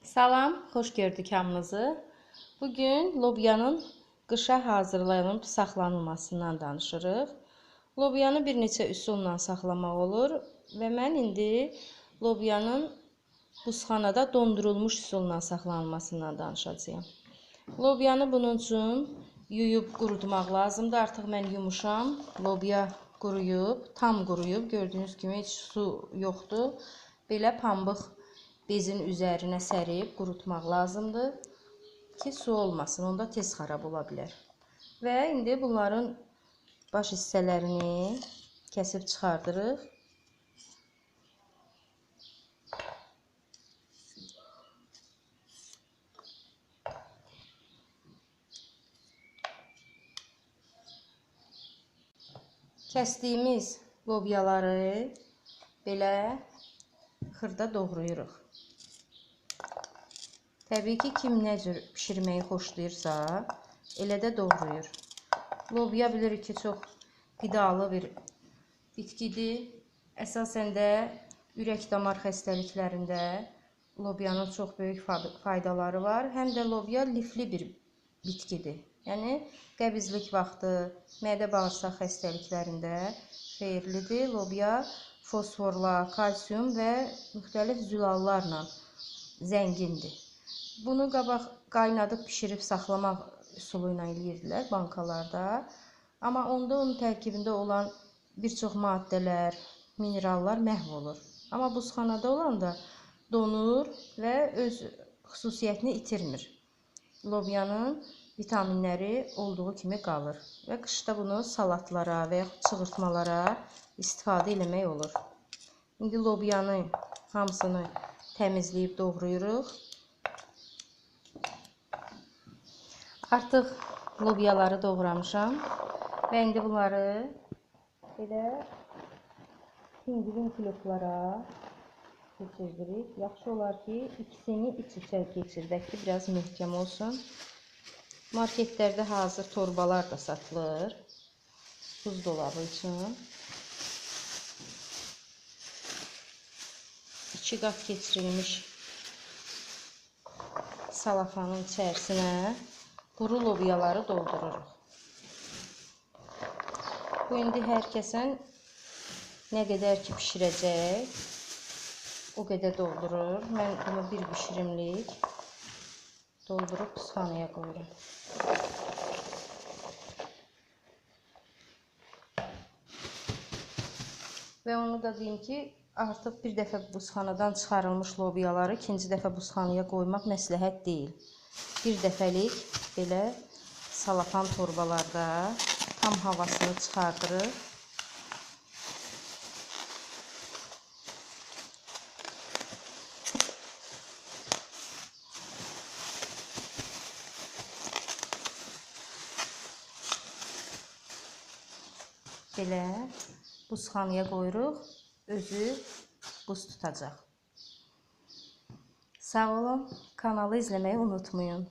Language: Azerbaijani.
Salam, xoş gördük hamınızı. Bugün lobyanın qışa hazırlanıb saxlanılmasından danışırıq. Lobyanı bir neçə üsulla saxlamaq olur və mən indi lobyanın buzxanada dondurulmuş üsulla saxlanılmasından danışacağam. Lobyanı bunun üçün yuyub qurutmaq lazımdır. Artıq mən yumuşam. Lobya quruyub, tam quruyub. Gördüyünüz kimi heç su yoxdur. Belə pambıq bezin üzərinə sərib qurutmaq lazımdır ki, su olmasın, onda tez xarab ola bilər. Və indi bunların baş hissələrini kəsib çıxardırıq. Kəsdiyimiz lobyaları belə xırda doğrayırıq. Təbii ki, kim nə cür bişirməyi xoşlayırsa, elə də doğrayır. Lobya bilirik ki, çox qidalı bir bitkidir. Əsasən də ürək-damar xəstəliklərində lobyanın çox böyük faydaları var. Həm də lobya lifli bir bitkidir. Yəni, qəbizlik vaxtı, mədə-bağırsaq xəstəliklərində xeyirlidir. Lobya fosforla, kalsium və müxtəlif zülallarla zəngindir. Bunu qabaq qaynadıb bişirib saxlamaq üsulu ilə eləyirdilər bankalarda. Amma onda onun tərkibində olan bir çox maddələr, minerallar məhv olur. Amma buzxanada olanda donur və öz xüsusiyyətini itirmir. Lobyanın vitaminləri olduğu kimi qalır və qışda bunu salatlara və yaxud çığırtmalara istifadə eləmək olur. İndi lobyanı hamısını təmizləyib doğrayırıq. Artıq lobyaları doğramışam və indi bunları belə pingvin kiloklara keçirdirik. Yaxşı olar ki, ikisini iç-içə keçirdək ki, biraz möhkəm olsun. Marketlərdə hazır torbalar da satılır buzdolabı üçün. 2 qat keçirilmiş salafanın içərisinə quru lobyaları doldururuq. Bu indi hər kəsin nə qədər ki bişirəcək, o qədər doldurur. Mən bunu bir bişirimlik doldurub buzxanaya qoyuram. Və onu da deyim ki, artıq bir dəfə buzxanadan çıxarılmış lobyaları ikinci dəfə buzxanaya qoymaq məsləhət deyil. Bir dəfəlik belə salafan torbalarda tam havasını çıxardırıq. Belə buzxanaya qoyuruq, özü buz tutacaq. Sağ olun, kanalı izləməyi unutmayın.